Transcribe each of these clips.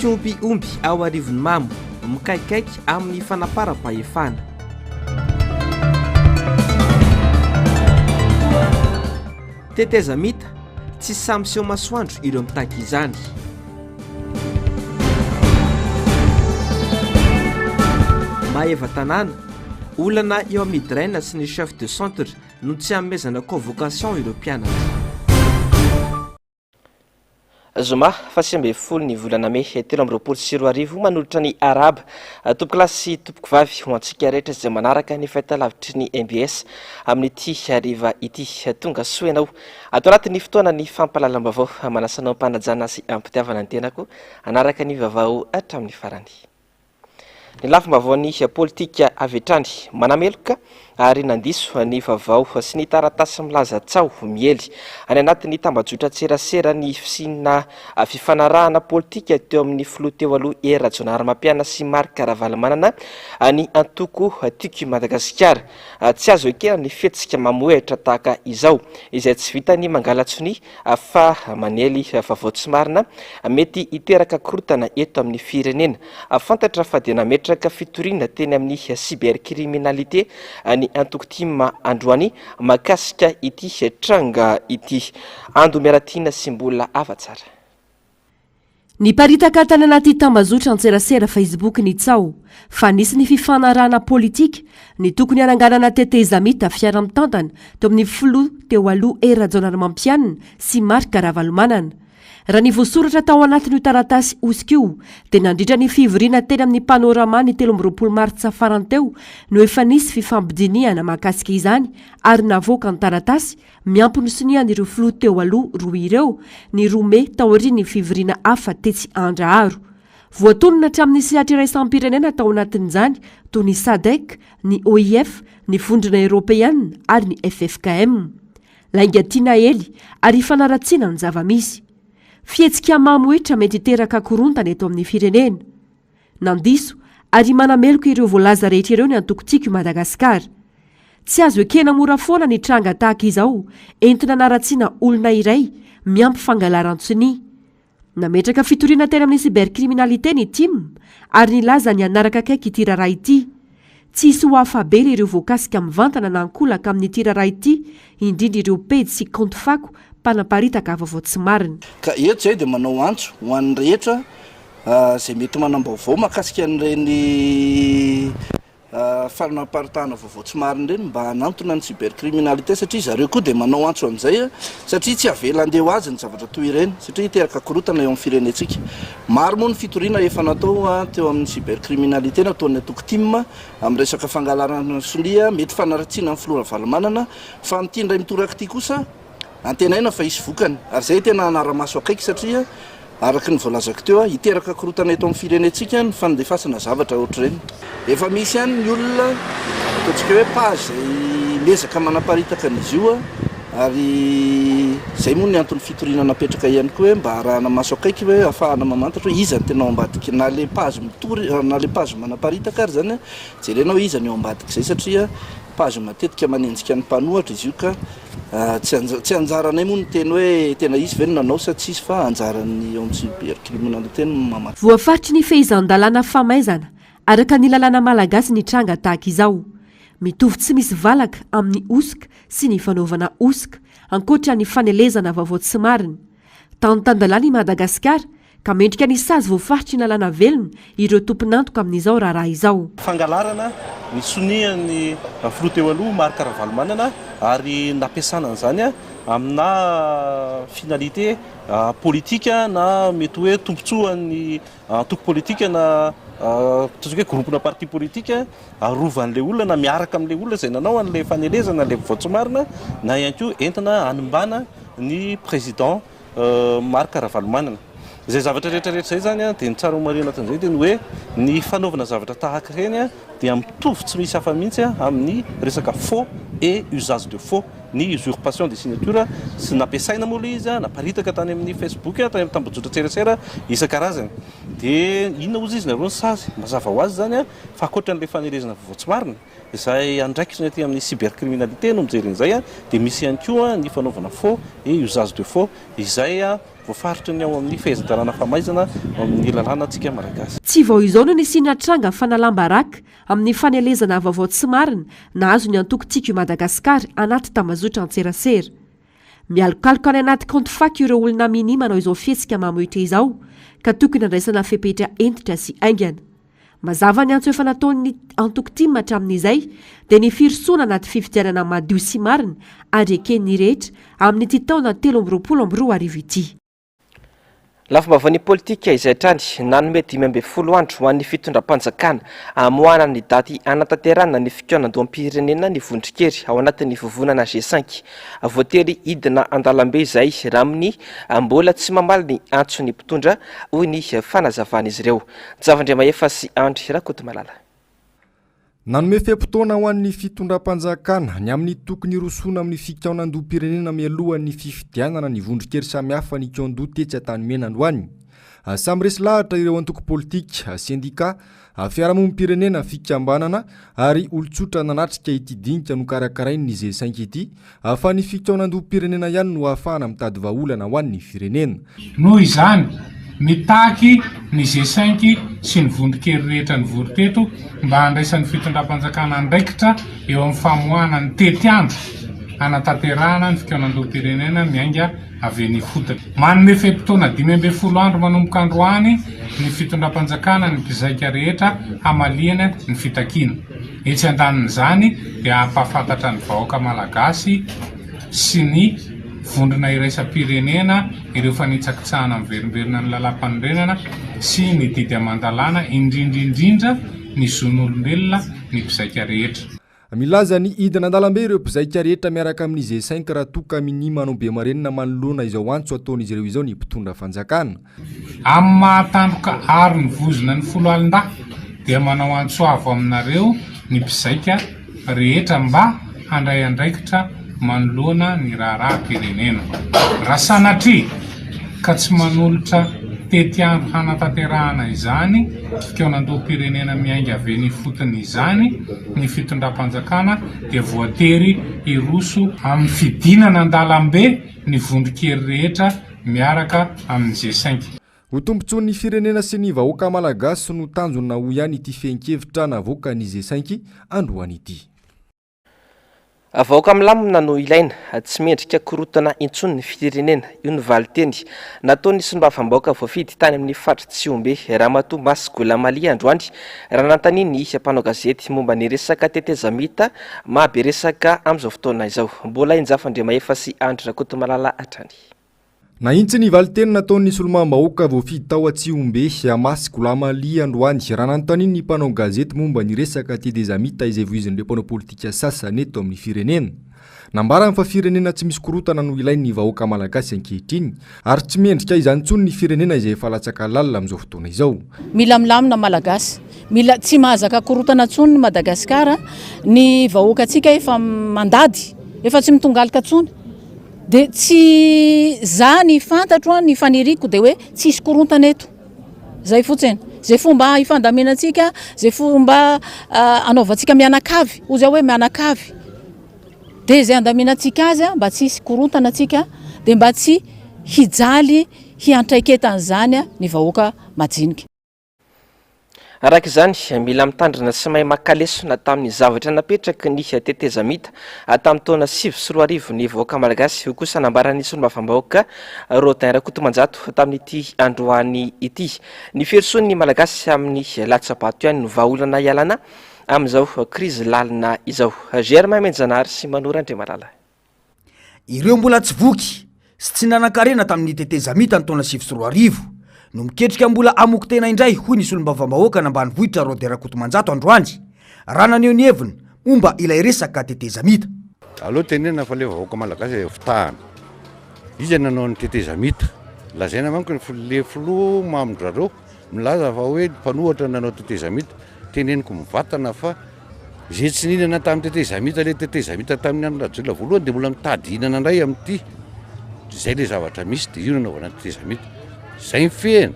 Mpiompy omby ao Arivonimamo, mikaikaika amin'ny fanaparam-pahefana. Tetezamita, tsy sahy miseho masoandro ireo mitaky izany. Maevatanàna, olana eo amin'ny DREN sy ny chef de centre no tsy hanomezana convocation ireo mpianatra. Zoma faha-19 ny volana mey 2023 manolotra ny arahaba tompokolahy sy tompokovavy ho antsika rehetra izay manaraka ny fahitalavitry ny mbs amin'ity hariva ity. Tonga soa ianao ato anatin'ny fotoana ny fampahalalam-baovao. Manasa anao am-panajana sy am-pitiavana ny tenako hanaraka ny vaovao hatramin'ny farany. Ny lafim-baovaon'ny politika avy hatrany manameloka ary nandiso ny vaovao sy ny taratasy milaza tsaho miely any anatin'ny tambajotran-tserasera ny fisiana fifanarahana politika teo amin'ny filoha teo aloha Hery Rajaonarimampianina sy Marc Ravalomanana ny antoko Tiako i Madagasikara. Tsy azo ekena ny fihetsika mamohehitra tahaka izao izay tsy vitan'ny mangala-tsonia fa manely vaovao tsy marina mety hiteraka korontana eto amin'ny firenena. Fantatra fa dia nametraka fitoriana teny amin'ny cybercriminalité ny antoko tim androany mahakasika ity tranga ity. Ando Miaratiana sy Mbola Havatsara. Niparitaka tany anaty tambazotra antserasera Facebook ny tsaho fa nisy ny fifanarahana politika ny tokony hananganana tetezamita fiaraha-mitantana teo amin'ny filoha teo aloha Hery Rajaonarimampianina sy Marc Ravalomanana. Raha ny voasoratra tao anatin'io taratasy hosoka io dia nandritra ny fivoriana teny amin'ny Panorama ny 23 martsa farany teo no efa nisy fifampidinihana mahakasika izany ary navoaka ny taratasy Miampy ny sonian'ireo filoha teo aloha roa ireo ny roa mey taorian'ny fivoriana hafa tetsy Andraharo. Voatonona hatramin'ny sehatra iraisam-pirenena tao anatin'izany toy ny Sadec, ny OIF, ny Vondrona Eoropeana ary ny ffkm. Lainga tiana aely ary fanaratsiana ny zava-misy. Fihetsika mamohitra mety hiteraka korontana eto amin'ny firenena. Nandiso ary manameloka ireo voalaza rehetra ireo ny antoko Tiako i Madagasikara. Tsy azo ekena mora foana ny tranga tahaka izao entina anaratsiana olona iray miampy fangalaran-tsonia. Nametraka fitoriana teny amin'ny cybercriminalité ny tim ary nilaza ny hanaraka akaiky ity raharaha ity. Tsy hisy ho afa-bela ireo voakasika mivantana na ankolaka amin'ity raharaha ity, indrindra ireo pejy sy kaonty fako mpanaparitaka vaovao tsy marina. Ka eto izay dia manao antso ho an'ny rehetra Izay mety manam-baovao mahakasika an'ireny fanaparitahana vaovao tsy marina ireny mba hanantona ny cybercriminalité satria zareo koa dia manao antso an'izay satria tsy avela handeha ho azy ny zavatra toy ireny satria hiteraka korontana eo amin'ny firenentsika. Maro moa ny fitoriana efa natao teo amin'ny cybercriminalité nataon'ny antoko tim amin'ny resaka fangalarana sonia mety fanaratsiana ny filoha Ravalomanana fa amin'ity indray mitoraka ity kosa Antenaina fa hisy vokany ary izay tena hanara-maso akaiky satria araka ny voalazako teo, hiteraka korontana eto amin'ny firenentsika ny fandefasana zavatra ohatr'ireny. Efa misy ihany ny olona ataontsika hoe page izay miezaka manaparitaka an'izy io ary izay moa ny anton'ny fitoriana napetraka ihany koa hoe mba harahana maso akaiky hoe ahafahana mamantatra hoe iza no tena ao ambadiky na ilay page mitory na ilay page manaparitaka ary izany jerena hoe iza no eo ambadik'izay satria page matetika manenjika ny mpanohatra izy io ka Tsy tsy anjaranay moa ny miteny hoe tena izy ve no nanao sa tsy izy fa anjaran'ny eo amin'ny cybercriminalité no mamaky. Voafaritry ny fehezan-dalàna famaizana araka ny lalàna malagasy ny tranga tahaka izao. Mitovy tsy misy valaka amin'ny hosoka sy ny fanaovana hosoka, ankoatra ny fanelezana vaovao tsy marina. Tany tan-dalàna i Madagasikara ka mendrika ny sazy voafaritry ny lalàna velona ireo tompon'antoka amin'izao raharaha izao. Fangalarana ny sonian'ny filoha teo aloha Marc Ravalomanana ary nampiasana an'izany amina finalité politique na mety hoe tombontsoan'ny antoko politika na ataontsika hoe groupe-na parti politique arovan'ilay olona na miaraka amin'ilay olona izay nanao an'ilay fanelezana ilay vaovao tsy marina na ihany koa entina hanimbana ny président Marc Ravalomanana. Izay zavatra rehetra rehetra izay izany dia ny tsara homarihina anatin'izay dia ny hoe ny fanaovana zavatra tahaka ireny dia mitovy tsy misy hafa mihitsy amin'ny resaka faux et usage de faux, ny usurpation de signature sy nampiasaina moa ilay izy, naparitaka tany amin'ny Facebook, tany amin'ny tambajotran-tserasera isan-karazany. Dia inona hozy izy nareo ny sazy? Mazava ho azy izany fa ankoatra an'ilay fanelezana vaovao tsy marina, izay andraikitra ny aty amin'ny cybercriminalité no mijery an'izay dia misy ihany koa ny fanaovana faux et usage de faux izay. voafaritry ny ao amin'ny fehezan-dalàna famaizana ao amin'ny lalànantsika malagasy. Tsy vao izao no nisiana tranga fanalam-baraka amin'ny fanelezana vaovao tsy marina nahazo ny antoko Tiako i Madagasikara anaty tambazotra antserasera. Mialokaloka any anaty kaonty fako ireo olona minia manao izao fihetsika mamohitra izao ka tokony handraisana fepetra hentitra sy haingana. Mazava ny antso efa nataon'ny antoko tim hatramin'izay dia ny firosoana anaty fifidianana madio sy marina ary eken'ny rehetra amin'ity taona 2023 ity. Lafim-baovaon'ny politika izay hatrany, nanome 15 andro ho an'ny fitondram-panjakana hamoahana ny daty hanatanterahana ny fikaonandoham-pirenena ny vondron-kery ao anatin'ny vovonana G5. Voatery hidina an-dalambe izay raha amin'ny mbola tsy mamaly ny antson'ny mpitondra, hoy ny fanazavan'izy ireo. Javandriamahefa sy Andry Rakotomalala. Nanome fe-potoana ho an'ny fitondram-panjakana ny amin'ny tokony hirosoana amin'ny fikaonandoham-pirenena mialohan'ny fifidianana ny vondron-kery samihafa nikaon-doha tetsy Antanimena androany. Samy resy lahatra ireo antoko politika, sendika, fiarahamonim-pirenena, fikambanana ary olon-tsotra nanatrika ity dinika nokarakarain'ny G-cinq ity fa ny fikaonandoham-pirenena ihany no ahafahana mitady vahaolana ho an'ny firenena. Noho izany, mitaky ny G-cinq sy ny vondron-kery rehetra nivory teto mba handraisan'ny fitondram-panjakana andraikitra eo amin'ny famoahana ny tetiandro hanatanterahana ny fikaonandoham-pirenena miainga avy eny ifotony. Manome fe-potoana 15 andro manomboka androany ny fitondram-panjakana ny mpizaika rehetra hamaliana ny fitakiana. Etsy andanin'izany dia hampahafantatra ny vahoaka malagasy sy ny vondrona iraisam-pirenena ireo fanitsakitsahana miverimberina ny lalàmpanorenana sy ny didy aman-dalàna indrindra indrindra ny zon'olombelona ny mpizaika rehetra. Milaza ny hidina an-dalambe ireo mpizaika rehetra miaraka amin'ny G-cinq raha toa ka minia manao be marenina manoloana izao antso ataon'izy ireo izao ny mpitondra fanjakana. Amin'ny maha tandroka aro ny vozona ny foloalindahy dia manao antso avo aminareo ny mpizaika rehetra mba handray andraikitra manoloana ny raharaham-pirenena. Raha sanatria ka tsy manolotra tetiandro hanatanterahana izany fikaonandoham-pirenena miainga avy eny ifotony izany ny fitondram-panjakana dia voatery hiroso amin'ny fidinana an-dalambe ny vondron-kery rehetra miaraka amin'ny G-cinq. Ho tombontsoan'ny firenena sy ny vahoaka malagasy no tanjona hoy ihany ity fehin-kevitra navoakan'ny G-cinq androany ity. Vahoaka milamina no ilaina, tsy mendrika korontana intsony ny firenena, io no valinteny nataon'ny solombavambahoaka voafidy tany amin'ny faritry Tsihombe, Ramatoa Masy Golamali androany raha nanontanian'ny mpanao gazety momba ny resaka tetezamita maha be resaka amin'izao fotoana izao. Mbola Injafy Andriamahefa sy Andry Rakotomalala hatrany. Nahitsy ny valinteny nataon'ny solombavambahoaka voafidy tao Atsihombe, Masy Ghulam Ali androany, raha nanontanian'ny mpanao gazety momba ny resaka tetezamita izay voizin'ireo mpanao politika sasany eto amin'ny firenena. Nambarany fa firenena tsy misy korontana no ilain'ny vahoaka malagasy ankehitriny ary tsy mendrika izany intsony ny firenena izay efa latsaka lalina amin'izao fotoana izao. Mila milamina Malagasy. Mila tsy mahazaka korontana intsony ny Madagasikara. Ny vahoakantsika efa mandady, efa tsy mitongalika intsony. Dia tsy za ny fantatro an, ny faniriako dia hoe tsy hisy korontana eto. Zay fotsiny. Zay fomba hifandaminantsika, zay fomba anaovantsika mianakavy, hoy za hoe mianakavy. Dia zay andaminantsika azy mba tsy hisy korontana tsika, dia mba tsy hijaly hiantraiketan'izany ny vahoaka majinika. Araka izany, mila mitandrina sy mahay maka lesona tamin'ny zavatra napetraky ny tetezamita tamin'ny taona 2009 ny vahoaka malagasy, hoy kosa nambaran'ny solombavambahoaka Rodin Rakotomanjato tamin'ity androany ity. Ny firosoan'ny Malagasy amin'ny latsa-bato ihany no vahaolana hialana amin'izao krizy lalina izao. Germain Menjanahary sy Mano Randriamalala. Ireo mbola tsy voky sy tsy nanan-karena tamin'ny tetezamita ny taona 2009 no miketrika mbola hamoky tena indray, hoy ny solombavambahoakan'Ambanivohitra Rodin Rakotomanjato androany raha naneho ny heviny momba ilay resaka tetezamita. Aleo tenenina fa le vahoaka malagasy e fitahana. Iza nanao ny tetezamita? Lazaina manko ny le filoha mamin-drareo milaza fa hoe mpanohatra nanao tetezamita. Teneniko mivantana fa Izay tsy nihinana tamin'ny tetezamita ilay tetezamita tamin'ny andro Rajoelina voalohany dia mbola mitady hihinana indray amin'ity. Izay ilay zavatra misy dia io nanaovana ny tetezamita. Izay ny fehiny.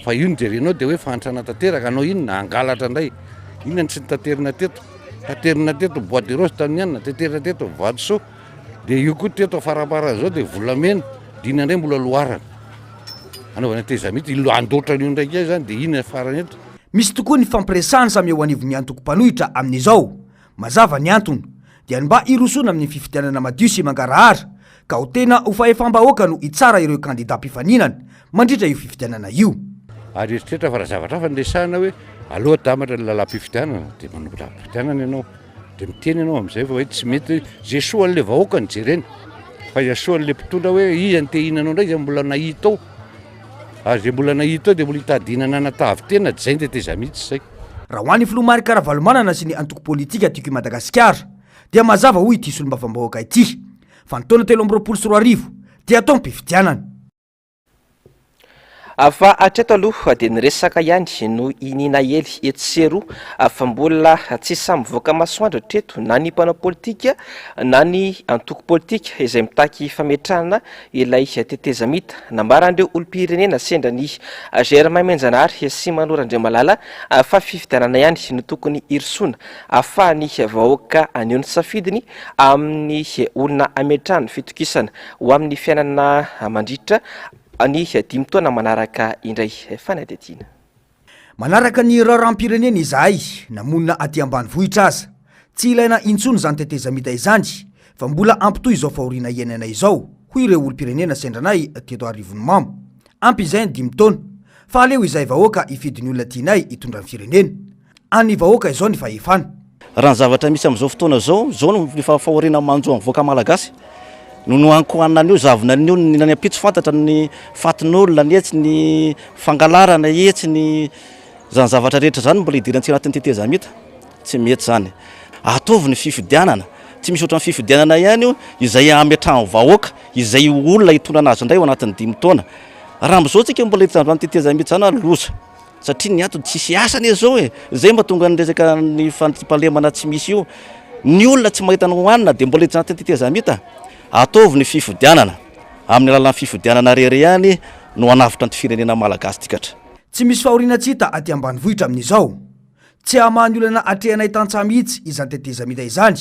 Fa io no jerenao dia hoe fahantrana tanteraka, hanao inona? Hangalatra indray. Inona no tsy notaterina teto? Taterina teto bois de rose tamin'ny anona, taterina teto vatosoa. Dia io koa teto faramparany izao dia volamena, dia iny indray mbola loharana. Hanaovana tetezamita, ilo handoatra an'io indray indray zany de inona ny farany eto? Misy tokoa ny fampiresahana samy eo anivon'ny antoko mpanohitra amin'izao. Mazava ny antony, dia ny mba hirosoana amin'ny fifidianana madio sy mangarahara, ka ho tena ho fahefam-bahoaka no hitsara ireo kandida mpifaninana mandritra io fifidianana io. Ary eritreritra fa raha zavatra hafa no resahana hoe aleo adamatra ny lalam-pifidianana dia manao lalam-pifidianana ianao dia miteny ianao amin'izay fa hoe tsy mety izay soa an'ilay vahoaka no jerena fa izay soa an'ilay mpitondra hoe iza no te hihinana ao indray izay mbola nahita ao ary izay mbola nahita ao dia mbola hitady hihinana anatavy tena dia izay ny tetezamita izay. Raha ho an'ny filoha Marc Ravalomanana sy ny antoko politika Tiako i Madagasikara dia mazava hoy ity solombavambahoaka ity fa ny taona 2023 dia taom-pifidianana. Fa hatreto aloha dia ny resaka ihany no iniana ely etsy sy eroa fa mbola tsy samy mivoaka masoandro hatreto na ny mpanao politika na ny antoko politika izay mitaky fametrahana ilay tetezamita. Nambaran'ireo olom-pirenena sendra ny Germain Menjanahary sy Manoro Andriamalala fa fifidianana ihany no tokony hirosoana ahafahan'ny vahoaka haneho ny safidiny amin'ny olona hametrahany fitokisana ho amin'ny fiainana mandritra ny dimy taona manaraka indray. Fanadihadiana. Manaraka ny raharaham-pirenena izahay na monina aty ambanivohitra aza. Tsy ilaina intsony izany tetezamita izany fa mbola hampitohy izao fahoriana iainana izao, hoy ireo olom-pirenena sendra anay teto Arivonimamo. Ampy izay ny dimy taona fa aleo izahay vahoaka hifidy ny olona tianay hitondra ny firenena. An'ny vahoaka izao ny fahefana. Raha ny zavatra misy amin'izao fotoana izao, izao no efa fahoriana manjo amin'ny vahoaka malagasy. No nohankohanina an'io, zavona an'io, ny ny ampitso fantatra ny fatin'olona ny etsy, ny fangalarana etsy, ny izany zavatra rehetra izany mbola hidirantsika anatin'ny tetezamita. Tsy mety izany. Ataovy ny fifidianana. Tsy misy ohatran'ny fifidianana ihany io izay hametrahan'ny vahoaka izay olona hitondra anazy indray ao anatin'ny dimy taona. Raha amin'izao tsika mbola hiditra amin'izany tetezamita izany ary loza. Satria ny antony tsisy asa anie zao e! Zay mahatonga ny resaka ny fandriampahalemana tsy misy io. Ny olona tsy mahita ny hohanina dia mbola hiditra anatin'ny tetezamita. Ataovy ny fifidianana. Amin'ny alalan'ny fifidianana rery ihany no hanavotra an'ity firenena malagasy ity katra. Tsy misy fahoriana tsy hita aty ambanivohitra amin'izao. Tsy hamaha ny olana atrehanay tantsaha mihitsy izany tetezamita izany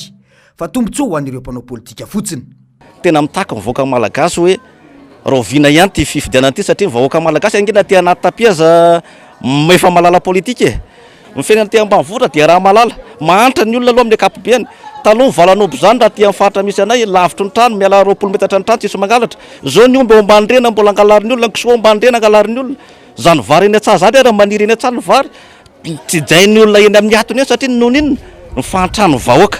fa tombontsoa ho an'ireo mpanao politika fotsiny. Tena mitaky ny vahoaka malagasy hoe rahoviana ihany ity fifidianana ity satria ny vahoaka malagasy ange na aty anaty tapis aza efa mahalala politika e! Ny fiainana aty ambanivohitra dia raha mahalala. Mahantra ny olona aloha amin'ny ankapobeny. Taloha ny valan'omby izany raha aty amin'ny faritra misy anay, lavitry ny trano, miala 20 metatra ny trano tsisy mangalatra. Izao ny omby eo ambany rihana mbola angalarin'ny olona, ny kisoa eo ambany rihana angalarin'ny olona. Izany vary eny an-tsaha izany ary maniry eny an-tsaha ny vary. Tsijain'ny olona eny amin'ny hatony eny satria noho ny inona? Ny fahantran'ny vahoaka.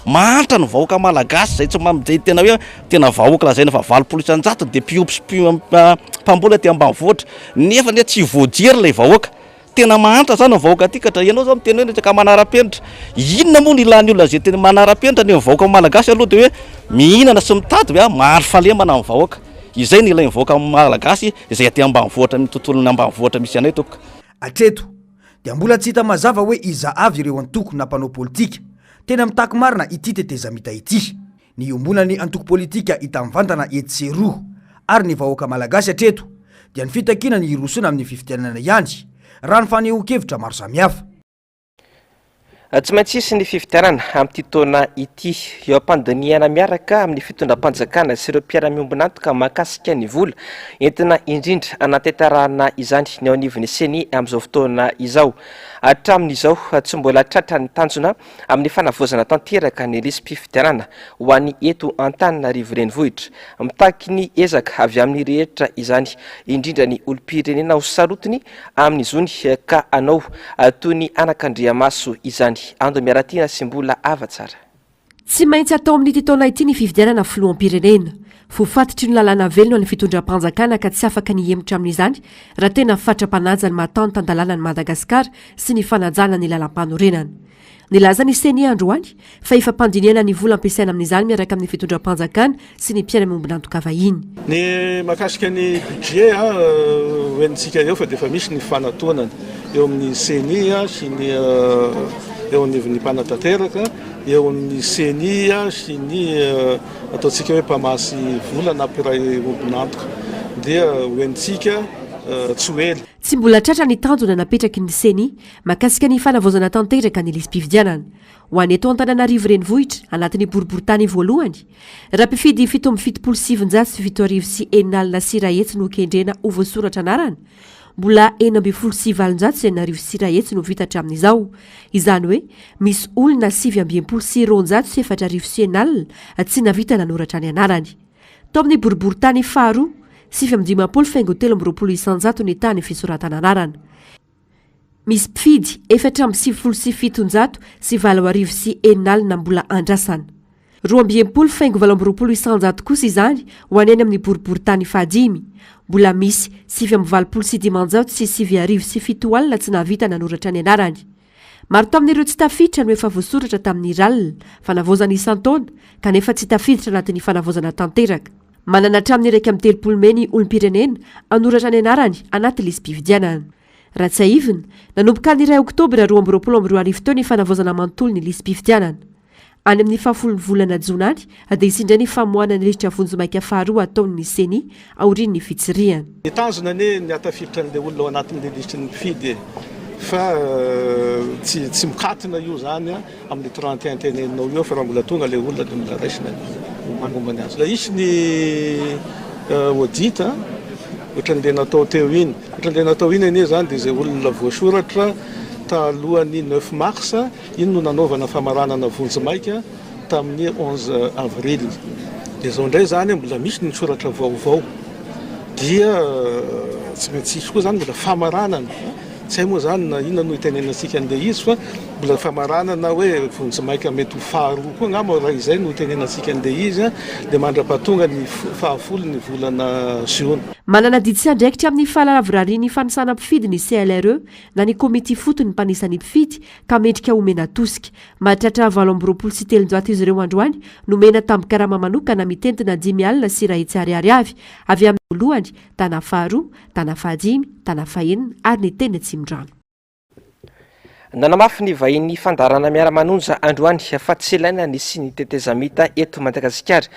Mahantra ny vahoaka malagasy izay tsy izay tena hoe tena vahoaka lazaina fa 80% dia mpiompy sy mpamboly aty ambanivohitra. Nefa anie tsy voajery ilay vahoaka. Tena mahantra izany ny vahoaka aty ka ianao izao miteny hoe resaka manara-penitra. Inona moa no ilan'ny olona izay tena manara-penitra ny vahoaka malagasy aloha dia hoe mihinana sy mitady hoe mahandry fahalemana ny vahoaka. Izay no ilain'ny vahoaka malagasy izay aty ambanivohitra amin'ny tontolon'ny ambanivohitra misy anay tompoko. Hatreto, dia mbola tsy hita mazava hoe iza avy ireo antoko na mpanao politika tena mitaky marina ity tetezamita ity. Ny iombonan'ny antoko politika hita mivantana etsy sy eroa ary ny vahoaka malagasy hatreto dia ny fitakiana ny hirosoana amin'ny fifidianana ihany, raha ny fanehoan-kevitra maro samihafa. Tsy maintsy hisy ny fifidianana amin'ity taona ity. Eo am-pandinihana miaraka amin'ny fitondram-panjakana sy ireo mpiara-miombon'antoka mahakasika ny vola entina indrindra hanatanterahana izany ny ao anivon'ny Ceni amin'izao fotoana izao. Hatramin'izao, tsy mbola tratra ny tanjona amin'ny fanavaozana tanteraka ny lisi-pifidianana ho an'ny eto Antananarivo Renivohitra. Mitaky ny ezaka avy amin'ny rehetra izany, indrindra ny olom-pirenena ho sarotiny amin'ny zony ka hanao toy ny anakandriamaso izany. Ando Miaratiana sy Mbola Ava Tsara. Tsy maintsy atao amin'ity taona ity ny fifidianana filoham-pirenena. Voafatotry ny lalàna velona ny fitondram-panjakana ka tsy afaka ny hihemotra amin'izany raha tena fatra-panaja ny maha tany tan-dalàna an'i Madagasikara sy ny fanajana ny lalàmpanorenana. Nilaza ny Ceni androany fa efa am-pandinihana ny vola ampiasaina amin'izany miaraka amin'ny fitondram-panjakana sy ny mpiara-miombon'antoka vahiny. Ny mahakasika ny budget ho henontsika eo fa dia efa misy ny fanatoanana eo amin'ny Ceni sy ny eo anivon'ny mpanatanteraka, eo amin'ny Ceni sy ny ataontsika hoe mpamasy vola na mpiray ombon'antoka dia ho henontsika. tsy ho ela. Tsy mbola tratra ny tanjona napetraky ny Ceni mahakasika ny fanavaozana tanteraka ny lisi-pifidianana. Ho an'ny eto Antananarivo Renivohitra, anatin'ny boriborintany voalohany, raha mpifidy 1977 60 no kendrena ho voasoratra anarana, mbola 1816 no vita hatramin'izao. Izany hoe misy olona 269 04 tsy nahavita nanoratra ny anarany. Tao amin'ny boriborintany faharoa, 59 faingo 23% ny tahan'ny fisoratana anarana. Misy mpifidy 794 806 mbola andrasana. 62 faingo 28% kosa izany ho an'ny any amin'ny boriborintany fahadimy. Mbola misy 589 070 tsy nahavita nanoratra ny anarany. Maro tamin'ireo tsy tafiditra no efa voasoratra tamin'ny RAL, fanavaozana isan-taona, kanefa tsy tafiditra anatin'ny fanavaozana tanteraka. Manana hatramin'ny 31 mey ny olom-pirenena hanoratra ny anarany anaty lisi-pifidianana. Raha tsiahivina, nanomboka ny iray oktobra 2022 teo ny fanavaozana manontolo ny lisi-pifidianana. Any amin'ny fahafolon'ny volana jona any dia hisy indray ny famoahana ny lisitra vonjimaika faharoa hataon'ny Ceni aorian'ny fitsirihana. Ny tanjona anie ny hahatafiditra an'ilay olona ao anatin'ilay lisitry ny mpifidy e! Fa tsy tsy mikatona io zany amin'ilay 31 teneninao io fa raha mbola tonga ilay olona dia mbola raisina ny momba ny azy. Hisy ny audit ohatran'ilay natao teo iny. Ohatran'ilay natao iny anie zany dia izay olona voasoratra talohan'ny neuf mars Iny no nanaovana famaranana vonjimaika tamin'ny onze avril. Dia izao indray izany mbola misy ny soratra vaovao. Dia tsy maintsy hisy koa izany mbola famaranana. Tsy hay moa izany na inona no hitenenantsika an'ilay izy fa mbola famaranana hoe vonjimaika mety ho faharoa koa angamba raha izay no hitenenantsika an'ilay izy dia mandra-pahatonga ny fahafolo ny volana jiona. Manana adidy sy andraikitra amin'ny fahalavorarian'ny fanisana mpifidy ny CLRE na ny komity ifotony mpanisa ny mpifidy ka mendrika homena tosika. Mahatratra 328 izy ireo androany nomena tambin-karama manokana mitentina 105 000 ariary avy, avy amin'ny voalohany, tana faharoa, tana fahadimy, tana fahenina ary ny teny Atsimondrano. Nanamafy ny vahiny fandaharana Miara-manonja androany fa tsy ilaina ny hisian'ny tetezamita eto Madagasikara.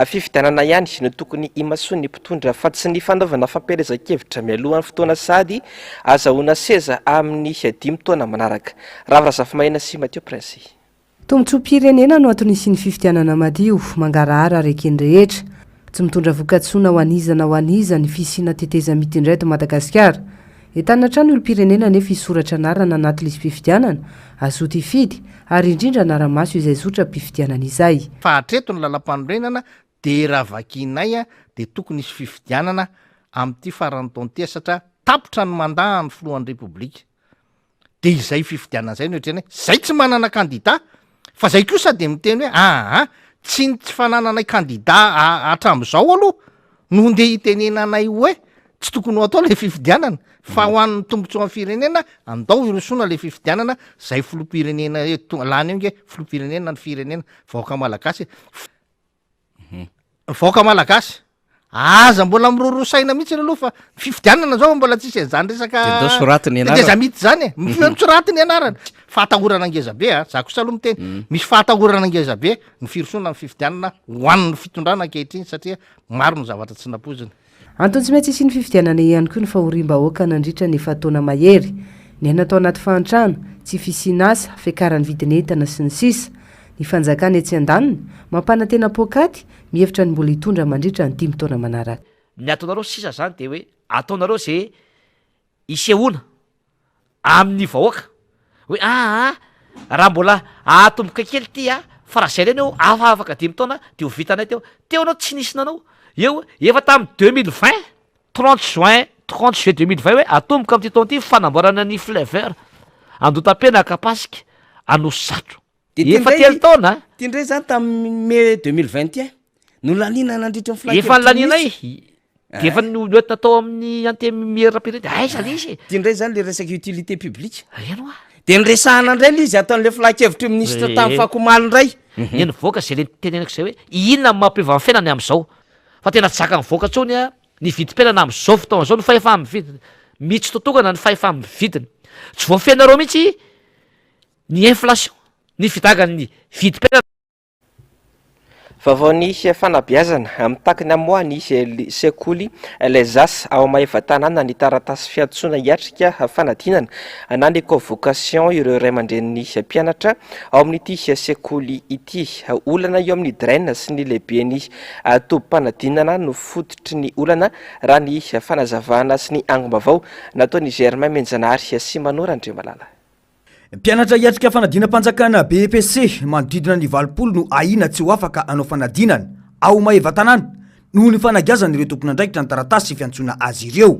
Fifidianana ihany no tokony himasoan'ny mpitondra fa tsy ny fanaovana fampielezan-kevitra mialohan'ny fotoana sady Azahoana seza amin'ny dimy taona manaraka. Ravo Razafimahena sy Mathieu Prince. Tombontsoam-pirenena no antony hisian'ny fifidianana madio, mangarahara ary eken'ny rehetra. Tsy mitondra vokatsoa na ho an'iza na ho an'iza ny fisiana tetezamita indray eto Madagasikara. Entanina hatrany ny olom-pirenena anefa hisoratra anarana anaty lisi-pifidianana, hazoto hifidy, ary indrindra hanara-maso izay zotram-pifidianana izay. Fa hatreto ny lalampanorenana dia raha vakianay dia tokony hisy fifidianana amin'ity faran'ny taona ity satra tapitra ny mandat an'ny filohan'ny repoblika dia izay fifidianana izay no eritreretina hoe zay tsy manana kandida fa zay kosa dia miteny hoe aa tsy ny tsy fanananay kandida hatramin'izao aloha no ndeha hitenenanay hoe tsy tokony ho atao ilay fifidianana fa ho an'ny tombontsoan'ny firenena andao hirosoana ilay fifidianana zay filoham-pirenena eto lany eo nge filoham-pirenena ny firenena vahoaka malagasy Ny vahoaka malagasy, aza mbola miroroa saina mihitsy aloha fa ny fifidianana zao mbola tsisy an'izany resaka Dia ndao soraty ny anarana. tetezamita izany e. Mifeno soraty ny anarana. Fahatahorana ngeza be a, za kosa aloha miteny, misy fahatahorana ngeza be ny firosoana amin'ny fifidianana ho an'ny fitondrana ankehitriny satria maro ny zavatra tsy nampoizina. Antony tsy maintsy hisian'ny fifidianana ihany koa ny fahoriam-bahoaka nandritra ny efa-taona mahery. Niaina tao anaty fahantrana, tsy fisian'asa, fiakaran'ny vidin'entana, sy ny sisa Ny fanjakana etsy andaniny, mampanantena poakaty, mihevitra ny mbola hitondra mandritra ny dimy taona manaraka. Ny ataonareo sisa zany de hoe ataonareo ze isehoana amin'ny vahoaka hoe aa raha mbola ahatomboka kely ty a fa raha zay reny eo afa afaka dimy taona de ho vitanay teo, teo anao tsy nisy nanao eo efa tamin'ny 2020 30 juin 30 juillet 2020 hoe atomboka amin'ity taona ity fanamboarana ny fleuve Andohatapenaka Ankapasika Anosizato Dia ty efa indray- telo taona Ty indray zany tamin'ny mai 2021 nolaniana nandritra ny Efa filan-kevitry ny nolanianay minisitra. de efa noentina tao amin'ny antenimieram-pirenena, aiza le izy e? Ty indray zany le resaka utilité publique. Eny hoa. De niresahana indray le izy ataon'le filan-kevitry ny minisitra tamin'ny Ee. fakomaly indray. Ny nivoaka zay le nitenenako zay hoe inona no mampiova ny fiainany amin'izao? Fa tena tsy zakan'ny vahoaka intsony a, ny vidim-piainana amin'izao fotoana izao, ny fahefa-mividiny, mitsitotongana ny fahefa-mividiny. Tsy voafehinareo mihitsy ny inflation, ny fidangan'ny vidim-piainana. Vaovaon'ny fanabeazana, mitaky ny hamoahan'ny sekoly Les As ao Maevatanàna ny taratasy fiantsoana hiatrika fanadinana na ny convocation ireo ray aman-drenin'ny mpianatra ao amin'ity sekoly ity. Olana eo amin'ny Dren sy ny lehiben'ny tobim-panadinana no fototry ny olana raha ny fanazavana sy ny angom-baovao nataon'i Germain Menjanahary sy Mano Randriamalala. Mpianatra hiatrika fanadinam-panjakana BEPC manodidina ny 80 no ahiana tsy ho afaka hanao fanadinana ao Maevatanàna noho ny fanagiazan'ireo tompon'andraikitra ny taratasy fiantsoana azy ireo.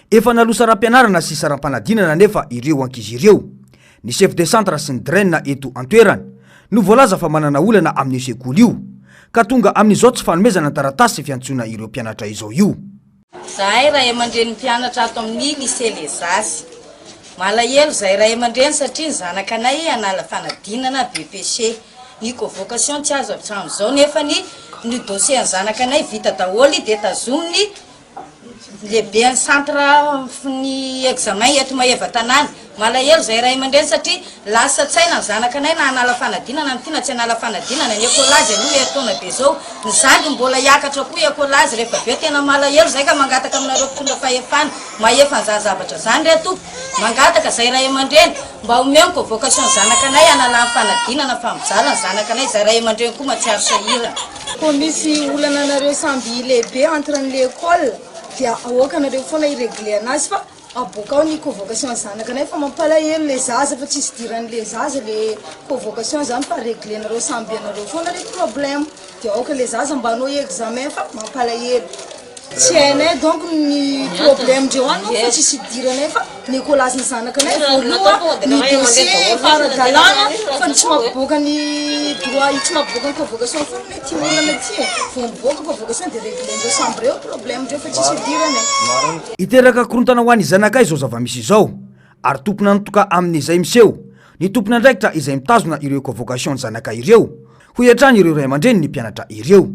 Efa naloa saram-pianarana sy saram-panadinana anefa ireo ankizy ireo. Ny chef de centre sy ny DREN eto an-toerana no voalaza fa manana olana amin'io sekoly io ka tonga amin'izao tsy fanomezana ny taratasy fiantsoana ireo mpianatra izao io. Zahay ray aman-dreny mpianatra ato amin'ny Lycée Les As. Malahelo zahay ray aman-dreny satria ny zanakanay hanala fanadinana BEPC. Ny convocation tsy azo hatramin'izao nefa ny ny dossier an'ny zanakanay vita daholo dia tazominy lehiben'ny centre ny examen eto Maevatanàna. Malahelo zahay ray aman-dreny satria lasa tsaina ny zanakanay na hanala fanadinana amin'ity na tsy hanala fanadinana, ny écolage aloha herintaona be zao, ny zandriny mbola hiakatra koa écolage rehefa avy eo, tena malahelo zahay ka mangataka aminareo mpitondra fahefana mahefa an'izany zavatra zany re tompoko, mangataka zahay ray aman-dreny mba omeo ny convocation ny zanakanay hanalany fanadinana fa mijaly ny zanakanay, zahay ray aman-dreny koa mahatsiaro sahirana. Koa misy olana anareo samby lehibe entre ny l'école dia aoka anareo foana hi-regler anazy fa Aboakao ny convocation ny zanakanay fa mampalahelo le zaza fa tsisy idiran'le zaza le convocation zany fa reglenareo samby anareo foana le problème de aoka le zaza mba hanao examen fa mampalahelo tsy hainay donc ny problème ndreo any manko fa tsisy idiranay fa ny écolage ny zanakanay voaloha ny dossier efa ara-dalàna fa ny tsy mampiboaka ny droit tsy mampiboaka ny convocation foana anie ty olana ty e vao miboaka convocation de reglenareo samby reo problème ndreo fa tsisy idiranay. Hiteraka korontana ho an'ny zanakay izao zava-misy izao, ary tompon'antoka amin'izay miseho ny tompon'andraikitra izay mitazona ireo convocation ny zanakay ireo, hoy hatrany ireo ray aman-drenin'ny mpianatra ireo.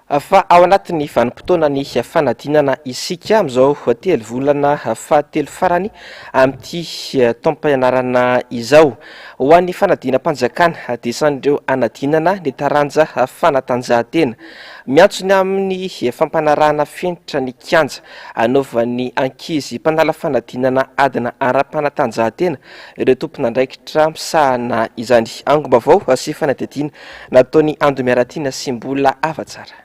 Fa ao anatin'ny vanim-potoanan'ny fanadinana isika amin'izao telo volana fahatelo farany amin'ity taom-pianarana izao. Ho an'ny fanadinam-panjakana dia isan'ireo hanadinana ny taranja fanatanjahantena. Miantso ny amin'ny fampanarahana fenitra ny kianja anaovan'ny ankizy mpanala fanadinana adina ara-panatanjahantena ireo tompon'andraikitra misahana izany. Angom-baovao sy fanadihadiana nataon'i Ando Miaratiana sy Mbola Havatsara.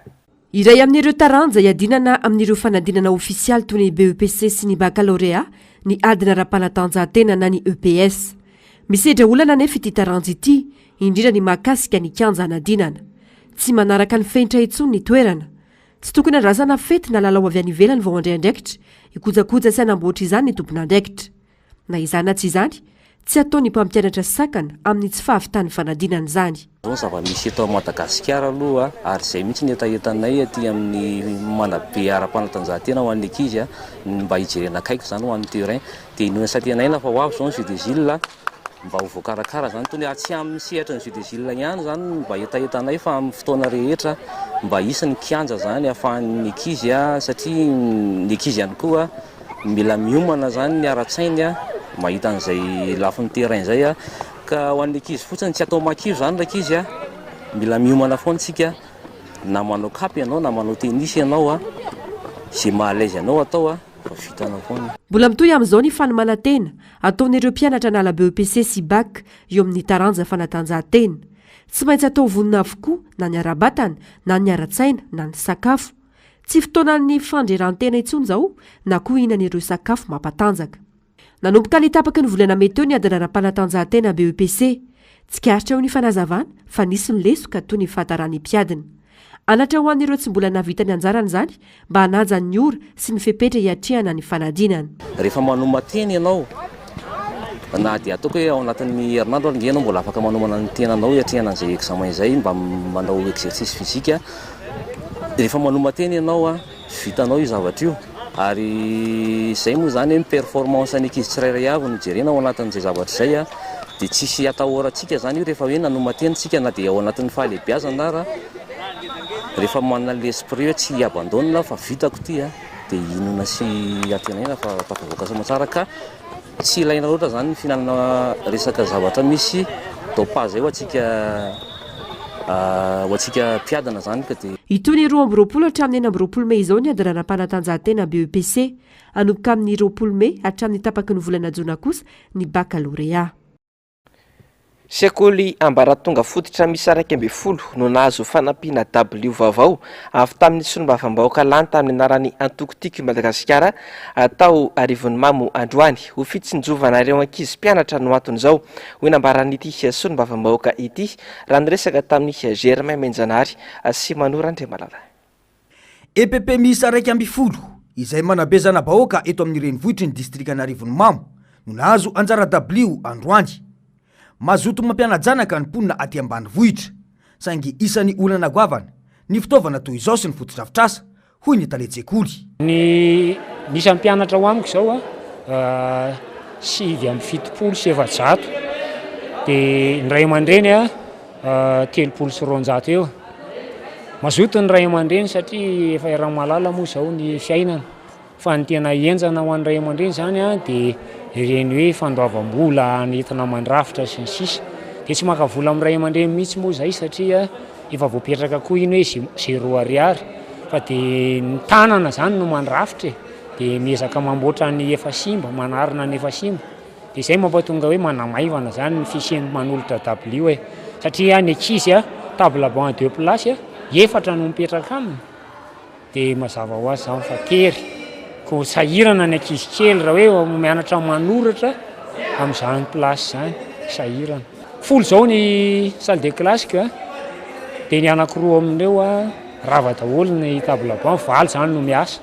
Iray amin'ireo taranja iadinana amin'ireo fanadinana ofisialy toy ny BEPC sy ny Bakalorea ny adina ara-panatanjahantena na ny EPS. Misedra olana anefa ity taranja ity, indrindra ny mahakasika ny kianja hanadinana. Tsy manaraka ny fenitra intsony ny toerana. Tsy tokony andrasana fety na lalao avy any ivelany vao handray andraikitra, hikojakoja sy hanamboatra izany ny tompon'andraikitra. Na izany na tsy izany, tsy ataon'ny mpampianatra sakana amin'ny tsy fahavitan'ny fanadinana izany. Izao ny zava-misy eto Madagasikara aloha ary izay mihitsy ny hetahetanay aty amin'ny manabe ara-panatanjahantena ho an'ny ankizy ny mba hijerena akaiky izany ho an'ny terrain dia inoana sy antenaina fa ho avy izao ny jeux des îles mba ho voakarakara izany itony ary tsy amin'ny sehatry ny jeux des îles ihany izany no mba hetahetanay fa amin'ny fotoana rehetra mba hisy ny kianja izany ahafahan'ny ankizy satria ny ankizy ihany koa mila miomana izany ny ara-tsainy mahita an'izay lafiny terrain izay ka ho an'ny ankizy fotsiny tsy atao makivy izany ny ankizy mila miomana foana isika na manao kapa ianao na manao tennis ianao izay maha à l'aise anao atao fa vitanao foana. Mbola mitohy amin'izao ny fanomanan-tena ataon'ireo mpianatra hanala BEPC sy Bac eo amin'ny taranja fanatanjahantena. Tsy maintsy atao vonona avokoa na ny ara-batana na ny ara-tsaina na ny sakafo. Tsy fotoanan'ny fandrerahantena intsony izao na koa hihinana ireo sakafo mampatanjaka. Nanomboka ny tapaky ny volana mey teo ny adina ara-panatanjahantena BEPC. Tsikaritra eo ny fanazavana fa nisy ny lesoka toy ny fahataran'ny mpiadina. Anatra ho an'ireo tsy mbola nahavita ny anjarany izany mba hanaja ny ora sy ny fepetra hiatrehana ny fanadinana. Rehefa manoman-tena ianao, na dia ataoko hoe ao anatin'ny herinandro ary nge ianao mbola afaka manomana ny tenanao hiatrehana an'izay examen izay, mba manao exercice physique. Rehefa manoman-tena ianao, vitanao io zavatra io. Ary izay moa izany hoe ny performance ny ankizy tsirairay avy no jerena ao anatin'izay zavatra izay dia tsisy atahorantsika izany io rehefa hoe nanoman-tena isika na dia ao anatin'ny fahalehibiazana ara, rehefa manana ilay esprit hoe tsy hi-abandonne aho fa vitako ity dia inoana sy antenaina fa tafavoaka soamantsara ka tsy ilaina loatra izany ny fihinanana resaka zavatra misy dopage izay ho antsika. ho antsika mpiadina izany ka dia. Hitohy ny 22 hatramin'ny 26 mey izao ny adinanam-panatanjahantena BEPC. Hanomboka amin'ny 20 mey hatramin'ny tapaky ny volana jona kosa ny bakalorea. Sekoly ambaratonga fototra miisa 11 no nahazo fanampiana dabilio vaovao avy tamin'ny solombavambahoaka lany tamin'ny anaran'ny antoko Tiako i Madagasikara tao Arivonimamo androany. Ho fitsinjovana ireo ankizy mpianatra no anton'izao, hoy nambaran'ity solombavambahoaka ity raha niresaka tamin'i Germain Menjanahary sy Mano Randriamalala. EPP miisa 11 izay manabe zana-bahoaka eto amin'ny renivohitry ny distrikan'Arivonimamo no nahazo anjara dabilio androany. Mazoto mampiana-janaka ny mponina aty ambanivohitra, saingy isan'ny olana goavana ny fitaovana toy izao sy ny fotodrafitrasa, hoy ny talen-tsekoly. Ny isan'ny mpianatra ao amiko izao 479, dia ny ray aman-dreny 230 eo. Mazoto ny ray aman-dreny satria efa iaraha-mahalala moa izao ny fiainana. Fa ny tena henjana ho an'ny ray aman-dreny izany dia ireny hoe fandoavam-bola entina mandrafitra sy ny sisa. Dia tsy maka vola amin'ny ray aman-dreny mihitsy moa izahay satria efa voapetraka koa iny hoe zéro ariary. Fa dia ny tanana izany no mandrafitra e. Dia miezaka mamboatra ny efa simba, manarina ny efa simba. Dia izay mampatonga hoe manamaivana izany ny fisian'ny manolotra dabilio e. Satria ny ankizy a, table banc à deux places efatra no mipetraka aminy. Dia mazava ho azy izany fa tery. Koa sahirana ny ankizy kely raha hoe mianatra manoratra amin'izany place izany, sahirana. Folo izao ny salle de classe-ko a, dia ny anankiroa amin'ireo a, rava daholo ny table banc, valo izany no miasa.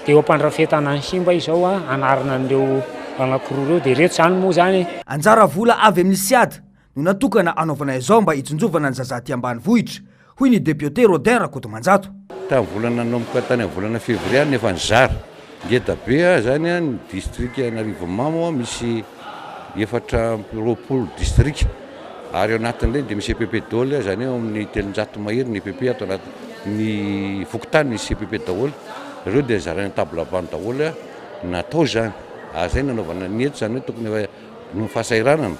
Dia eo am-pandrafetana ny simba izao hanarina an'ireo anankiroa ireo, dia ireto izany moa izany. Anjara vola avy amin'ny Siad no natokana hanaovana izao mba hitsinjovana ny zaza aty ambanivohitra, hoy ny depiote Rodin Rakotomanjato. Tamin'ny volana nanomboka tany amin'ny volana fevrier any efa nizara. Ngeda be izany ny distrikan'Arivonimamo misy 24 distrika ary ao anatin'ireny dia misy EPP daholo, izany hoe eo amin'ny 300 mahery ny EPP ato anaty ny fokontany misy EPP daholo, ireo dia zaraina table banc daholo natao izany ary izay nanaovana ny eto izany hoe tokony efa noho ny fahasahiranana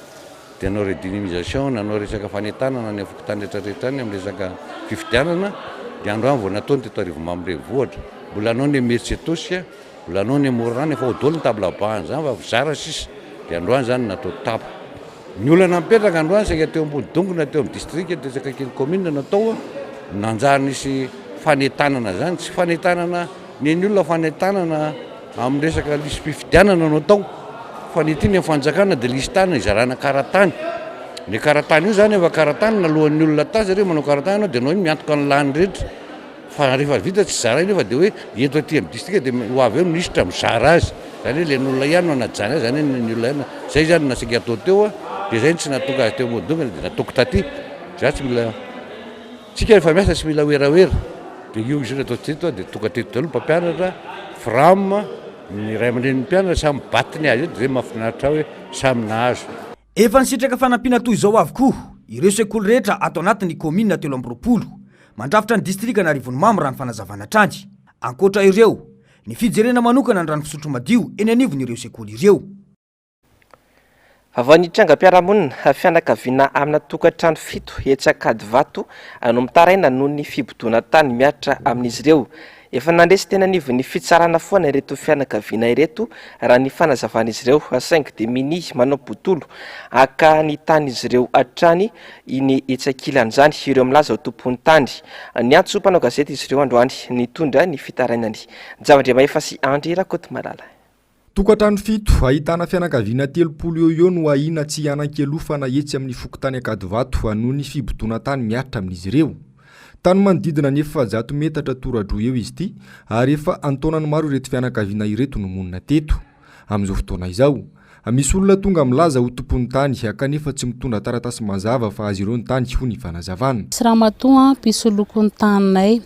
dia nanao redynamisation, nanao resaka fanentanana any amin'ny fokontany rehetra rehetra any amin'ny resaka fifidianana dia androany vao natao ny teto Arivonimamo renivohitra, mbola hanao ny Imerintsiatosika. Mbola anao ny Morarano efa ao daholo ny table banc zany fa zara sisa dia androany zany natao table. Ny olana mipetraka androany saika teo ambony dongona teo amin'ny district tetsy akaikin'ny commune natao nanjary nisy fanentanana zany, tsy fanentanana ny olona fanentanana amin'ny resaka lisi-pifidianana no atao fa ny ety ny fanjakana dia lisi-tany izarana karatany. Ny karatany io zany efa karatany naloan'ny olona tany satria manao karatany ianao dia anao iny miantoka ny lany rehetra. Fa rehefa vita tsy zaraina io fa dia hoe ento aty amin'ny distrika dia ho avy eo ny minisitra mizara azy. Izany hoe ilay olona ihany no hanajana azy, izany hoe ny olona ihany. Izay izany no nasaiko atao teo dia izay no tsy nahatonga azy teo Ambohidongana dia nataoko taty. Za tsy mila, tsika rehefa miasa tsy mila werawera. Dia io izy io natao teto dia tonga teto daholo ny mpampianatra, fram, ny ray aman-drenin'ny mpianatra samy mibaty ny azy eo dia izay mahafinaritra ahy hoe samy nahazo. Efa nisitraka fanampiana toy izao avokoa ireo sekoly rehetra ato anatin'ny kaominina 23 Mandrafitra ny distrikan'Arivonimamo raha ny fanazavana hatrany. Ankoatra ireo, ny fijerena manokana ny rano fisotro madio eny anivon'ireo sekoly ireo. Vao nitrangam-piarahamonina, fianakaviana amina tokantrano fito etsy Ankadivato no mitaraina noho ny fibodoana tany mihatra amin'izy ireo. Efa nandresy teny anivon'ny fitsarana foana ireto fianakaviana ireto raha ny fanazavan'izy ireo saingy dia minia manao botolo haka ny tanin'izy ireo hatrany iny etsy ankilan'izany ireo milaza ho tompon'ny tany. Niantso mpanao gazety izy ireo androany nitondra ny fitarainany. Javandriamahefa sy Andry Rakotomalala. Tokantrano fito, ahitana fianakaviana 30 eo ho eo no ahiana tsy hanan-kialofana etsy amin'ny fokontany Ankadivato noho ny fibodoana tany mihatra amin'izy ireo. Tany manodidina ny 400 metatra tora-droa eo izy ity ary efa an-taonany maro ireto fianakaviana ireto no monina teto. Amin'izao fotoana izao, misy olona tonga milaza ho tompon'ny tany kanefa tsy mitondra taratasy mazava fa azy ireo ny tany, hoy ny fanazavana. Misy ramatoa mpisoloky ny taninay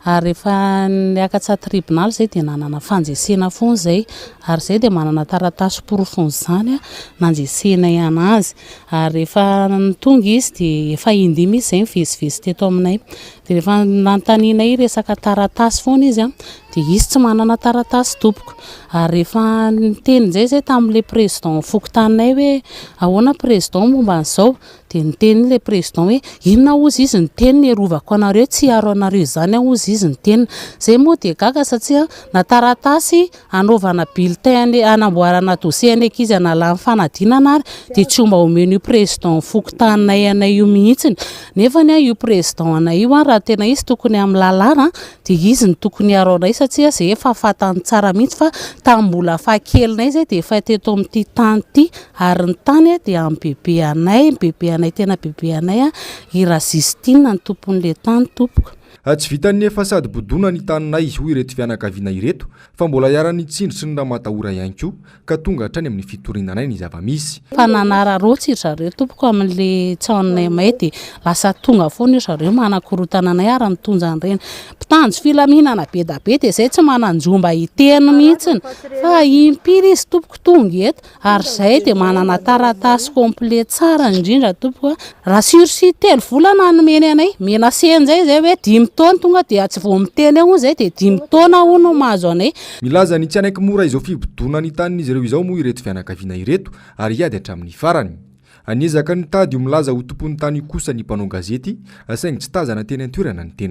Ary rehefa niakatsa tribonaly izay dia nanana fandresena foana izay. Ary izay dia manana taratasy porofon'izany nandresenay anazy. Ary rehefa tonga izy dia efa indimy izy izay nivezivezy teto aminay. Dia rehefa nanontanianay resaka taratasy foana izy dia izy tsy manana taratasy tompoko. Ary rehefa niteny indray izay tamin'ilay président fokontaninay hoe ahoana président momba an'izao Dia niteny ilay président hoe inona hozy izy niteny ny hiarovako anareo, tsy hiaro anareo izany aho hozy izy niteny. Izay moa dia gaga satria na taratasy hanaovana bulletin hanamboarana dossier ny ankizy hanalany fanadinana ary dia tsy mba omen'io président fokontaninay anay io mihitsiny. Nefany io président anay io raha tena izy tokony amin'ny lalàna dia izy no tokony hiaro anay satria zay efa fantany tsara mihitsy fa tamin'ny mbola fahakelinay zay dia efa teto amin'ity tany ity ary ny tany dia an'i bebe anay, bebe anay tena bebe anay i Razistine ny tompon'ilay tany tompoko. Tsy vitan'ny efa sady bodoina ny taninay hoy ireto fianakaviana ireto fa mbola iharan'ny tsindry sy ny ramatahora ihany koa ka tonga hatrany amin'ny fitoriana anay ny zava-misy. Fa nanararaotra ry zareo tompoko amin'le tranonay may dia lasa tonga foana ry zareo manakorotana anay ary mitondra an'ireny mpitandro filaminana be da be dia zay tsy manan-jo mba hiteny mihitsiny fa impiry izy tompoko tonga eto Ary izay dia manana taratasy complet tsara indrindra tompoko a. Raha sursis telo volana nomeny anay, menacé an'izay izay hoe dimy taona tonga dia tsy vao miteny eo hono izay dia dimy taona hono no mahazo anay. Milaza ny tsy hanaiky mora izao fibodoana ny tanin'izy ireo izao moa ireto fianakaviana ireto ary hiady hatramin'ny farany. Niezaka nitady io milaza ho tompon'ny tany io kosa ny mpanao gazety saingy tsy tazana teny an-toerana ny tena.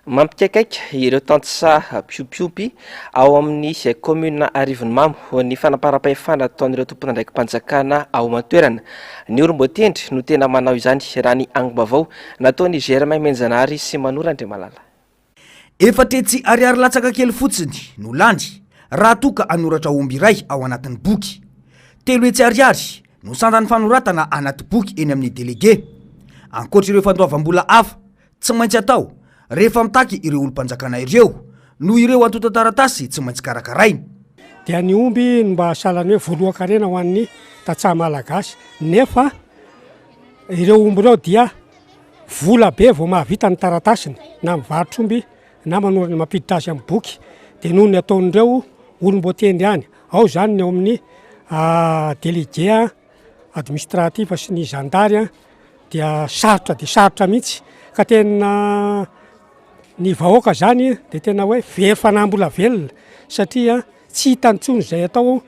Mampikaikaika ireo tantsaha mpiompiompy ao amin'ny kaominina Arivonimamo ny fanamparam-pahefana ataon'ireo tompon'andraiki-panjakana ao an-toerana. Ny olom-boatendry no tena manao izany raha ny angom-baovao nataon'i Germain Menjanahary sy Manoro Andriamalala. Efatretsy ariary latsaka kely fotsiny no lany raha toa ka hanoratra omby iray ao anatin'ny boky. 300 ariary no sandan'ny fanoratana anaty boky eny amin'ny delege. Ankoatra ireo fandoavam-bola hafa Tsy maintsy atao rehefa mitaky ireo olom-panjakana ireo noho ireo antontan-taratasy tsy maintsy karakaraina. Dia ny omby no mba sahalan'ny hoe voalohan-karena ho an'ny tantsaha malagasy nefa ireo omby ireo dia vola be vao mahavita ny taratasiny na mivarotra omby na manorina mampiditra azy amin'ny boky dia noho ny ataon'ireo olom-boatendry any. Ao izany ny ao amin'ny délégué administratif sy ny zandary dia sarotra dia sarotra mihitsy ka tena ny vahoaka zany dia tena hoe very fanahy mbola velona satria tsy hita intsony izay atao,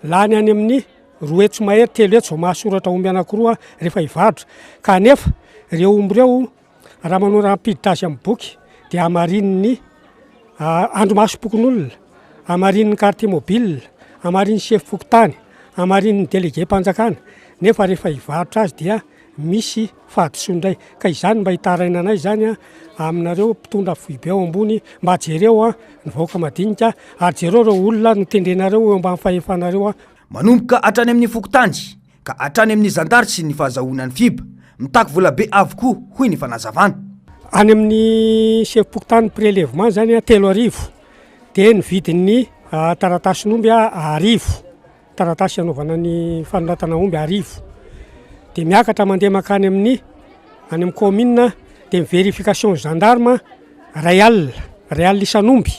lany any amin'ny 200 mahery 300 vao mahasoratra omby anankiroa rehefa hivarotra kanefa ireo omby ireo Raha manao raha hampiditra azy amin'ny boky dia hamarinin'ny andrimasom-pokonolona, hamarinin'ny quartier mobile, hamarinin'ny chef fokontany, hamarinin'ny délégué-mpanjakana nefa rehefa hivarotra azy dia misy fahadisoana indray. Ka izany mba hitarainanay izany aminareo mpitondra foibe ao ambony mba jereo ny vahoaka madinika ary jereo ireo olona notendrenareo eo ambany fahefanareo. Manomboka hatrany amin'ny fokontany ka hatrany amin'ny zandary sy ny fahazahoana ny FIB. Mitaky volabe avokoa, hoy ny fanazavana. Any amin'ny sefom-pokontany prélèvement zany 3000 dia ny vidin'ny taratasin'omby 1000, taratasy anaovana ny fanoratana omby 1000, dia miakatra mandeha mankany amin'ny any amin'ny kaominina dia ny vérification gendarme 1000, 1000 isan'omby,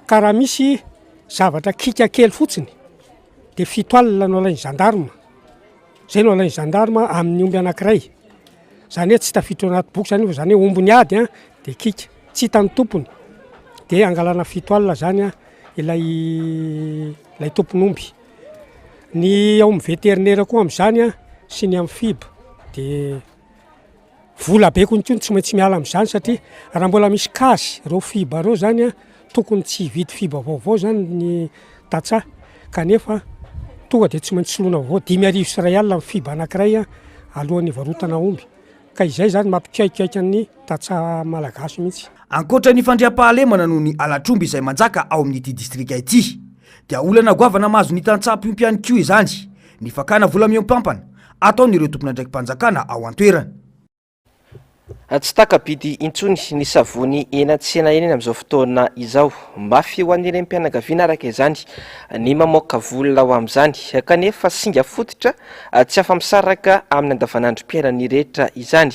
ka raha misy zavatra kika kely fotsiny dia 7000 no alain'ny gendarme, zay no alain'ny gendarme amin'ny omby anankiray, zany hoe tsy tafiditra ao anaty boky zany io fa zany hoe omby niady an de kika, tsy hitan'ny tompony de angalana 7000 zany an ilay ilay tompon'omby. Ny ao amin'ny vétérinaire koa amin'izany an sy ny amin'ny FIB de Vola be koa tsy maintsy miala amin'izany satria raha mbola misy case ireo fiba ireo zany a, tokony tsy hividy fiba vaovao zany ny tantsaha kanefa tonga de tsy maintsy soloina vaovao 1050 ny fiba anankiray a alohan'ny hivarotana omby ka izay zany mampikaikaika ny tantsaha malagasy mihitsy. Ankoatra ny fandriampahalemana noho ny halatr'omby izay manjaka ao amin'ity distrika ity dia olana goavana mahazo ny tantsaha mpiompy ihany koa izany ny fakana vola mihoampampana ataon'ireo tompon'andraiki-panjakana ao an-toerana. Tsy taka-bidy intsony ny savony eny an-tsena eny amin'izao fotoana izao. Mafy ho an'ny renim-pianakaviana araka izany ny mamoaka vola ho amin'izany kanefa singa fototra tsy afa-misaraka amin'ny andavanandrom-piainan'ny rehetra izany.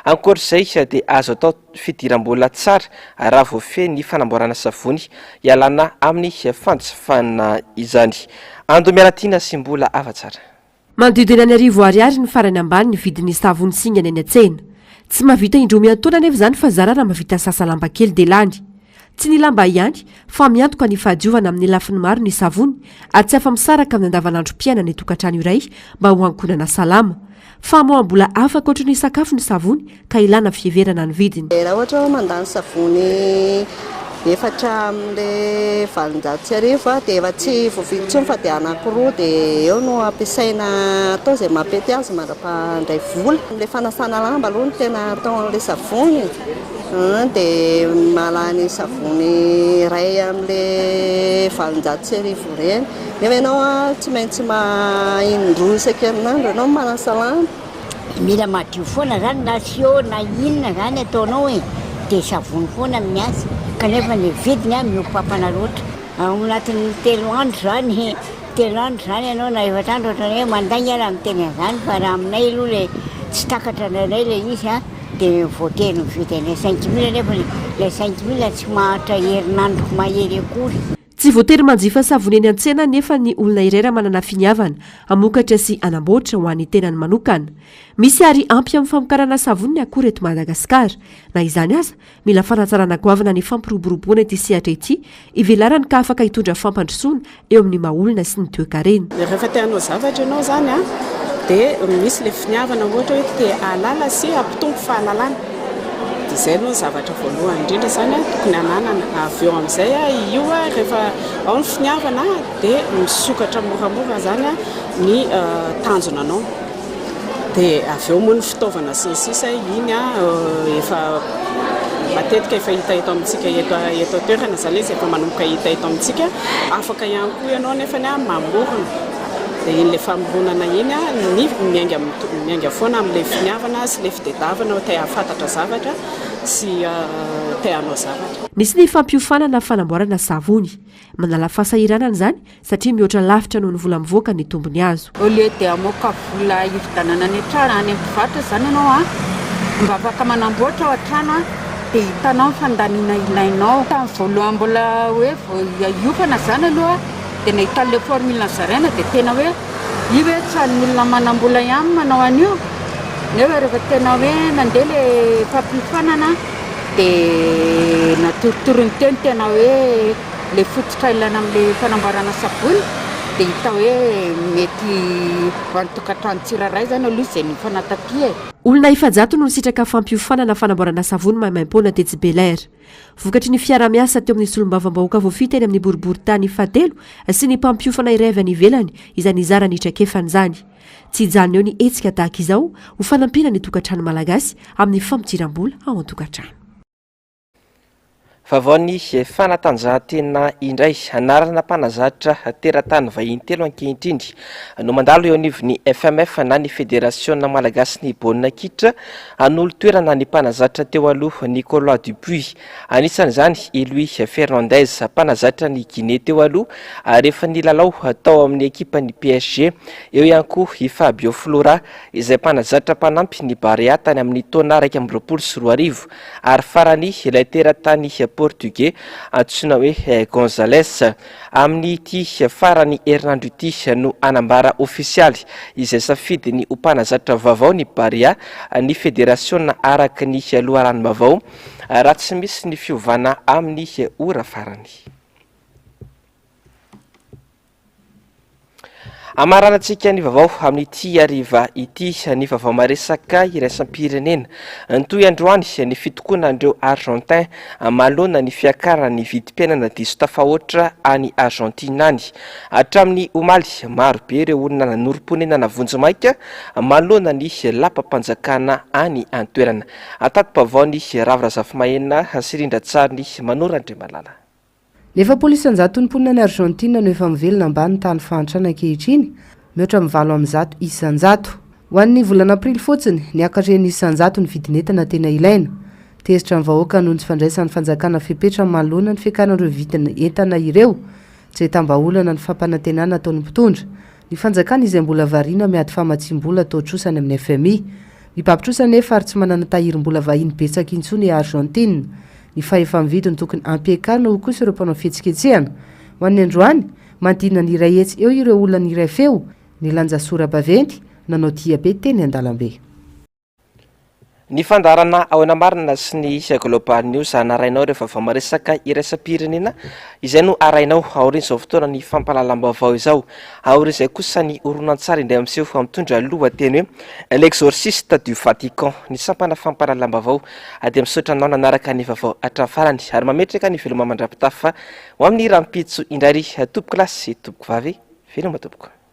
Ankoatra izay dia azo atao fidiram-bola tsara raha voafehy ny fanamboarana savony hialana amin'ny fanjifana izany. Ando Mialatiana sy Mbola Havatsara. Manodidina ny arivo ariary ny farany ambany ny vidin'ny savony singany eny an-tsena. Tsy mahavita indroa miantaona anefa izany fa zara raha mahavita sasa lamba kely dia lany. Tsy ny lamba ihany fa miantoka ny fahadiovana amin'ny lafiny maro ny savony ary tsy afa-misaraka amin'ny andavanandrom-piainan'ny tokantrano iray mba ho ankohonana salama. Famoaham-bola hafa ankoatry ny sakafo ny savony ka ilana fiheverana ny vidiny. Raha ohatra hoe mandany savony efatra amin'ilay 1800 dia efa tsy voavidy intsony fa dia anankiroa dia eo no ampiasaina atao izay mampety azy mandra-pandray vola. Ilay fanasana lamba aloha no tena atao an'ilay savony dia mahalany savony iray amin'ilay 1800 ireny. Nefa ianao tsy maintsy indroa isan-kerinandro ianao manasa lamba. Mila madio foana zany na sio na inona zany ataonao e, de savony foana no miasa, kanefa ny vidiny an mihoa-pampana loatra, ao anatin'ny telo andro zany, telo andro zany ianao na efatra andro ohatran'ny hoe mandainga raha miteny an'izany fa raha aminay aloha le tsy takatra indraindray le izy an, de voatery mividy an'ilay cinq mille nefa ilay cinq mille tsy maharitra herinandro mahery akory. Tsy voatery manjifa savony eny an-tsena anefa ny olona iray raha manana finiavana hamokatra sy hanamboatra ho an'ny tenany manokana. Misy ary ampy amin'ny famokarana savony ny akora eto Madagasikara. Na izany aza, mila fanatsarana goavana ny fampiroboroboana ity sehatra ity ivelarany ka afaka hitondra fampandrosoana eo amin'ny maha olona sy ny toekarena. Rehefa te hanao zavatra ianao izany an, dia misy ilay finiavana ohatra hoe te hahalala sy hampitombo fahalalana. Dia izay aloha ny zavatra voalohany indrindra izany tokony hananana. Avy eo amin'izay io rehefa ao ny finiavana dia misokatra moramora izany ny tanjona anao. Dia avy eo moa ny fitaovana sy ny sisa iny efa matetika efa hita eto amintsika eto eto an-toerana izany izy efa manomboka hita eto amintsika. Afaka ihany koa ianao nefany mamorona. Dia iny ilay famoronana iny ny miainga miainga foana amin'ilay finiavana sy ilay fitedavana te hahafantatra zavatra sy te hanao zavatra. Nisy ny fampiofanana fanamboarana savony. Manala fahasahiranana izany satria mihoatra lavitra noho ny vola mivoaka ny tombony azo. Au lieu de hamoaka vola hividianana any an-trano any amin'ny mpivarotra izany ianao an, mba afaka manamboatra ao an-trano an, dia hitanao ny fandaniana ilainao. Tamin'ny voalohany mbola hoe vao hiofana izany aloha dia nahita an'ilay formule nozaraina dia tena hoe Io ve tsy an'ny olona manambola ihany no manao an'io? Nefa rehefa tena hoe nandeha ilay fampiofanana dia natorotorony teo ny tena hoe ilay fototra ilaina amin'ilay fanamboarana savony dia hita hoe mety ho an'ny tokantrano tsirairay izany aloha izay niofana taty e. Olona 400 no nisitraka fampiofanana fanamboarana savony maimaimpoana tetsy Bel'Air. Vokatry ny fiaraha-miasa teo amin'ny solombavambahoaka voafidy teny amin'ny boriborintany fahatelo sy ny mpampiofana iray avy any ivelany izay nizara ny traikefany izany. Tsy hijanona eo ny hetsika tahaka izao ho fanampiana ny tokantrano malagasy amin'ny fampidiram-bola ao an-tokantrano. Vaovaon'ny fanatanjahantena indray. Anarana mpanazatra teratany vahiny telo ankehitriny no mandalo eo anivon'ny FMF na ny Federasiona malagasin'ny baolina kitra Hanolo toerana ny mpanazatra teo aloha Nicolas Dupuis. Anisan'izany i Luis Fernandez, mpanazatra ny Guinée teo aloha ary efa nilalao tao amin'ny ekipan'ny PSG. Eo ihany koa i Fabio Flora, izay mpanazatra mpanampy ny Barea tany amin'ny taona 2021. Ary farany ilay teratany portugais antsoina hoe Gonzalez. Amin'ity faran'ny herinandro ity no hanambara ofisialy izay safidiny ho mpanazatra vaovao ny Barea ny federasiona araka ny loharanom-baovao raha tsy misy ny fiovana amin'ny ora farany. Amaranantsika ny vaovao amin'ity hariva ity ny vaovao maresaka iraisam-pirenena. Nitohy androany ny fitokonan'ireo Argentin manoloana ny fiakaran'ny vidim-piainana diso tafahoatra any Argentine any. Hatramin'ny omaly, maro be ireo olona nanorim-ponenana vonjimaika manoloana ny lapam-panjakana any an-toerana. Tati-baovao ny Ravo Razafimahenina sy rindran-tsary Manoro Andriamalala. Ny 40 isan-jaton'ny mponina any Argentine no efa mivelona ambany tahan'ny fahantrana ankehitriny, mihoatra amin'ny 108%. Ho an'ny volana aprily fotsiny, niakatra 6% ny vidin'entana tena ilaina. Tezitra ny vahoaka noho ny tsy fandraisan'ny fanjakana fepetra manoloana ny fiakaran'ireo vidin'entana ireo. Tsy ahitam-bahaolana ny fampanantenana ataon'ny mpitondra. Ny fanjakana izay mbola variana miady famatsiam-bola toa trosa any amin'ny fmi. Mibaby trosa anefa ary tsy manana tahirim-bola vahiny betsaka intsony i Argentine. Ny fahefa-mividy no tokony hampiakarina hoy kosa ireo mpanao fihetsiketsehana. Ho an'ny androany, manodidina ny 100 eo ireo olona niray feo, nilanja sora-baventy, nanao diabe teny an-dalambe. Ny fandaharana Ahoana Marina sy ny Global News narahinao ireo vaovao maresaka iraisam-pirenena izay no arahinao aorian'izao fotoana ny fampahalalam-baovao izao. Aorian'izay kosa ny horonantsary indray miseho mitondra lohateny hoe L'exorciste du Vatican. Ny sampana fampahalalam-baovao dia misaotra anao nanaraka ny vaovao hatramin'ny farany ary mametraka ny veloma mandra-pitafa ho amin'ny rahampitso indray ry tompokolahy sy tompokovavy. Veloma tompoko.